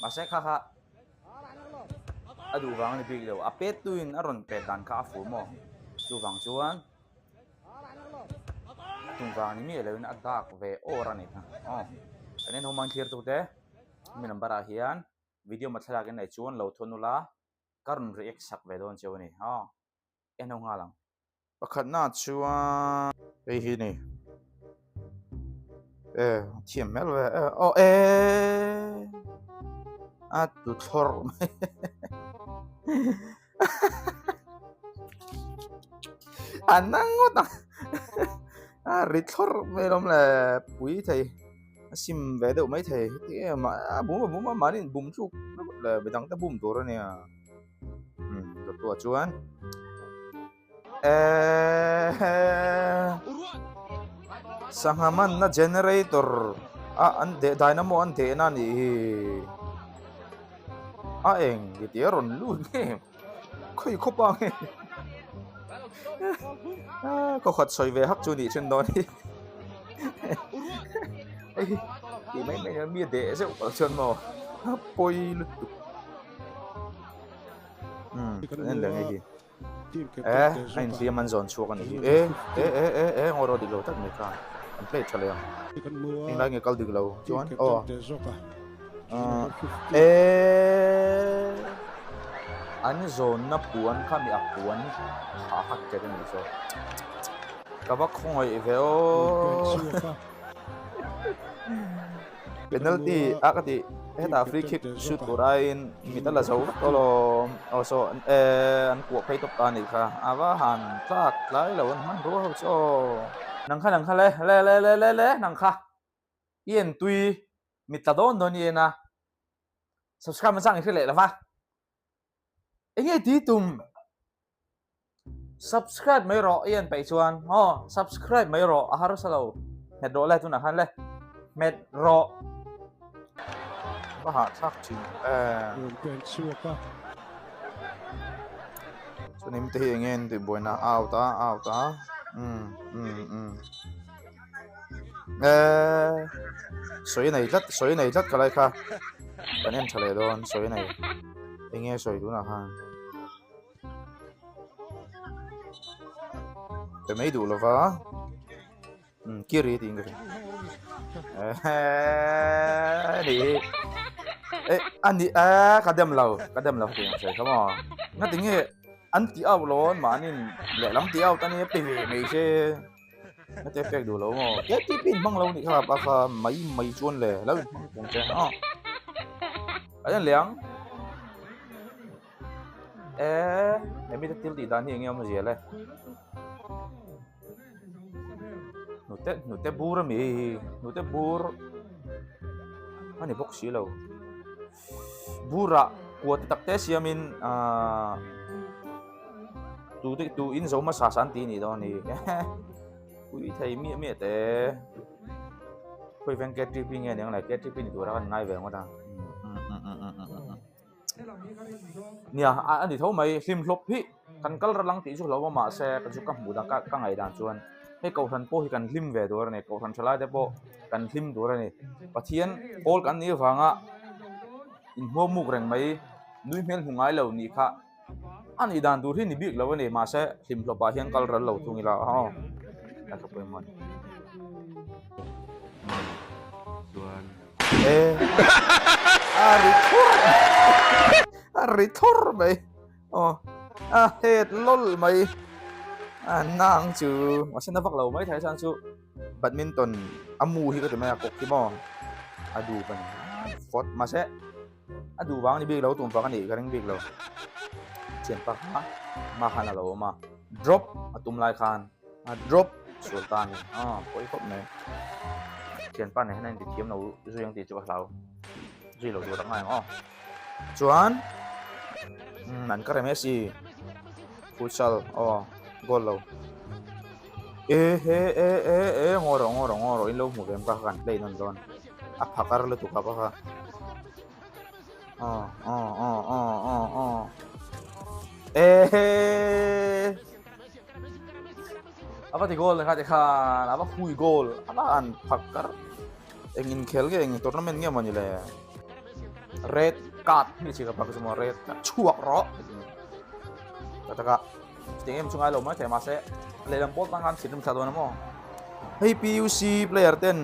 Mahse kha kha a duh vang a ni bik lo. A pet tuin a rawn pet dan kha a fuh maw? Chuvang chuan a tum vang ni miah loin a dak ve awr a ni kha. Aw kan en ho mang thlir tute hemi number ah hian video ma thlalak in nei chuan lo thawn ula ka rawn react sak ve dawn cheu a ni. Aw en ho nghal ang. Pakhatna chuan hei hi ni e thiam hmel ve e aw e a tu thlawr mai a na ngawt ang a ri thlawr mai lawm le pui thei a sim ve deuh mai thei heti em a bum a bum a mahni in bum thluk le midang te bum tur a nia. Tuah chuan eeeeh sangha manna generator a an deh dynamo an dehna a nih hi a eng ti tih a rawn lut nge khawi khawp ang nge khaw khat sawi ve hak chu nih then dawn hi hei hi tih mai mai mi a deh zeuh pawh chuan maw a pawi lutuk. En leh ngei hi e a inhliam an zawn chhuak a nih hi e e e e e ngaw rawh dik lo tak mai khan an play tha leh ang englai nge kal dik lo chuan aw e an zawnna puan kha mi a puan ha hak ket a nih chu ka va khawngaih ve aw. Penalty a ka tih hetah free kick shoot tur aiin mit a la zo vek tawh lawm aw saw eh an kuah phei tawp ta a nih kha a va han tlak tlai lo an hmanrua ho chu aw. Nang kha nang kha le le le le le le nang kha i en tui mit tla dawn dawn i en a subscribe hmasa ang i hre leh lo va eng nge ti tum. Subscribe mai rawh i en peih chuan aw subscribe mai rawh a harsa lo hmet rawh le tunah khan le hmet rawh va hahthlak thin em Rawn pen chhuak a. Chuan te hi enge an tih buaina out a out a umm umm umm eee sawi nei tlat sawi nei tlat ka lai kha kan en tha leh dawn sawi nei enge sawi tunah khan. Pe mai duh lova umm kiri tiin ka hria eehh ni hi eh a ni eh ka dem lo ka dem lo hetiang sawi kha maw nga tinge an tih auh lo an mahni in lehlam tih auh ta nia pe ve mai se nga te pek duh lo maw ktp in hmang lo nih kha a kha mai mai chuan le lo in hmang pawng che aw a en leh ang. Eh, hemi te thil tih dan hi enge awm zial e. Hnute hnute bur ami hei hi hnute bur a ni bawk si lo. Burah kua te tak te siamin ahh tu te tu in zo hmasa sa an ti nih dawn a ni. Pui thei miah miah te. Khawi veng ktp nge aniang le ktp ni tura kan ngai ve ngawt a. Nia a ni tho mai hlim hlawp hi kan kal ral ang tih chu hlauh a mahse ka chu ka hmuh dan ka ngaih dan chuan hei kohhran pawh hi kan hlim ve tur a ni kohhran tha lai te pawh kan hlim tur a ni Pathian pawl kan nih avanga inhmuam muk reng mai nui hmel hmu ngai lo nih kha a nih dan tur hi ni bik lo a ni mahse hlim hlawp ah hian kal ral lo thung ila aw a tha pawimawh a ni. E a ri thur a ri thur mai aw a het lawlh mai a nang chu a sen a vak lo mai thei chuan chu badminton a mu hi ka ti mai a kawk hi maw a duh ka ni fawt mahse a duh vang a ni bik lo tum vang a nih ka ring bik lo thianpa kha mah khan a lo awm a drop a tum lai khan. A drop sual ta a ni aw pawi khawp mai thianpa nen hian a intithiam lo zui ang tih chu ka hlau zui lo tur a ngai ang aw chuan umm an ka rem e si futsal aw goal lo e he e e e ngaw rawh ngaw rawh ngaw rawh in lo hmu ve em ka kan play nawn dawn a phakar lutuk a bawk a aw aw aw aw aw aw e he. Ava ti goal kha ti khan ava hui goal ava an phak kar eng inkhel nge eng tournament nge mawni le Red card mi chi ka pak chu maw red card chhuak rawh tak taka chutiang em chu ngai lo mai thei mahse lehlam pawl tan khan thinrim thla dawn a maw hei PUC player ten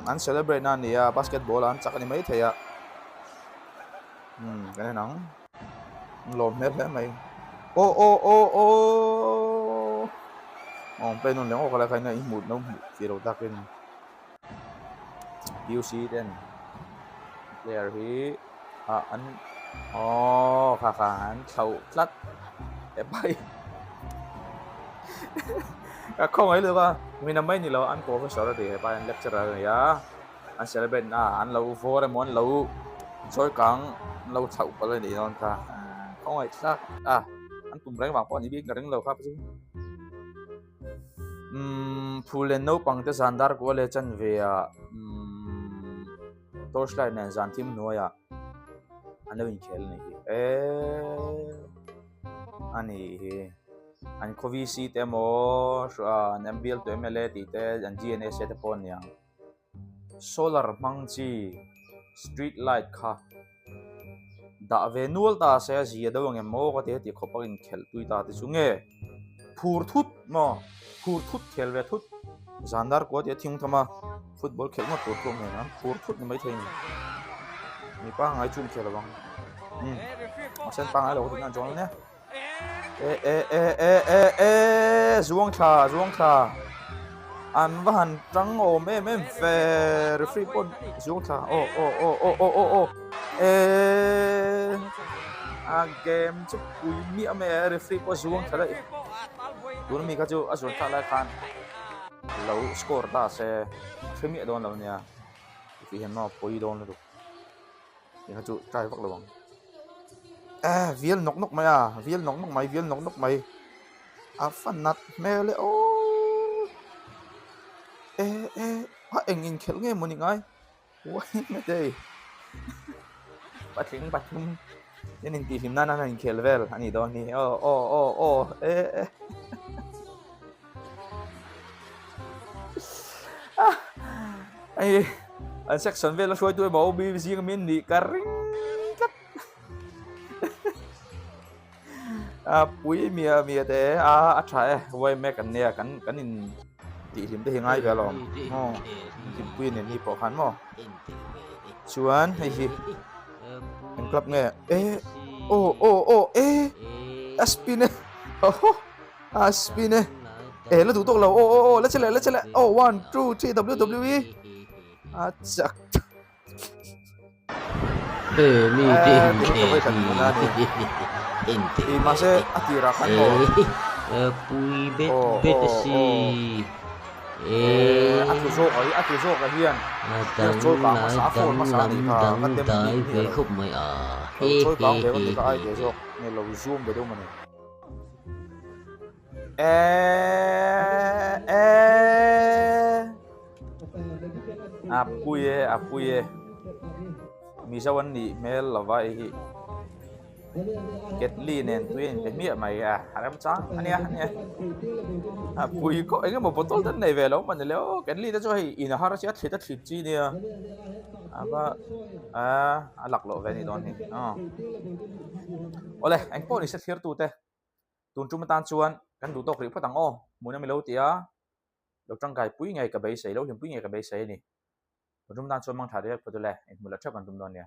an celebrate na a ni a basketball an chak a ni mai thei a umm kan en ang lawm hmel hle mai aw aw aw aw awm play nawn leh ngawk a lai kha in hmuh lo hmuh tih loh takin. UC ten player hi ah an aww kha kha an thlauh tlat hepa hi ka khawngaih lutuk a mi na mai ni lo an professor a ti hepa hian lecturer a ni a an celebrate na ah an lo vawr emaw an lo chawi kang an lo thlauh palh a nih dawn kha khawngaih thlak a an tum reng vang pawh a ni bik ka ring lo kha chu. Umm phul leh naupang te zan dar kual leh chanve ah umm torch light nen zan thim hnuaiah an lo inkhel a nih hi eeee a nih hi an khaw VC te emaw an MBL to MLA tih te an GNSA te pawh a ni ang. Solar hmang chi street light kha dah ve nual ta se a zia deuh ang em maw ka ti heti khawp a inkhelh tui ta te chu nge phur thut maw phur thut khel ve thut zan dar kua tih a thing tham a football khelh ngawt tur pawh hmel ang phur thut ni maithei a ni mi pangngai chu inkhel lo ang umm mahse an pangngai lo ka tihna an chuang lo nia. E e e e e e zuang thla zuang thla an va han tang awm em em ve referee pawn zuang thla aw aw aw aw aw aw aw e a game chu pui miah mai a referee pawh zuang thla daih tun ami kha chu a zuan thlak lai khan lo score ta se a hre miah dawn lo nia tih hian maw pawi dawn lutuk. Eng kha chu try vak lo ang. Eh, vial nawk nawk mai a, vial nawk nawk mai, vial nawk nawk mai. A fa nat hmel e aww. Eh, eh, a eng inkhelh nge maw ni ngai? Uai matei. Patling pathum in intihhlim nan an inkhel vel a nih dawn hi. Aw, aw, aw, aw, eh, eh. Hei an section vel a hruaitu emaw OB zing ami an nih ka ring tlat a pui mia mia te a a tha e YMA kan nia kan kan in tih hlim te hi ngai ve alawm maw hlimpui nen hi pawh khan maw chuan hei hi eng club nge e aw aw aw e a spin e A spin e. E la duh tawk lo. Aw aw aw la che leh la che leh. Oh 1 2 3 WWE. A chak. E mi te Eh, ti ka vai khat na ni. I ma se a tira khan mo. Pui bet Oh bet oh si. oh. E A tlu zawk a hi a tlu zawk a hian. A Hian dang chawi kang lai hmasa a phone dang hmasa lam ni kha dang ka dem dai ni ni ve lo. khawp mai a. Lo He chawi he kang ve he ni ka ai he ve he. zawk nge lo zoom ve deuh mawni. Eh eh a pui e a pui e mizo an nih hmel lova hei hi ketli nen tui a inpe hmiah mai a a remchang a nia a nia a pui khawp eng emaw bottle te an nei ve lo mawni le aw ketli te chu hei in a har a sia thlit a thlit chi nia a va a laklawh ve a nih dawn hi aw. Awle, eng pawh ni se thlir tute tun tum atan chuan kan duh tawk rih phawt ang aw, hmun ami lo ti a, lo tangkai pui ngei ka beisei, lo hlimpui ngei ka beisei a ni. Tun tum atan chuan mangtha riak phawt ule, inhmu la theuh kan tum dawn nia.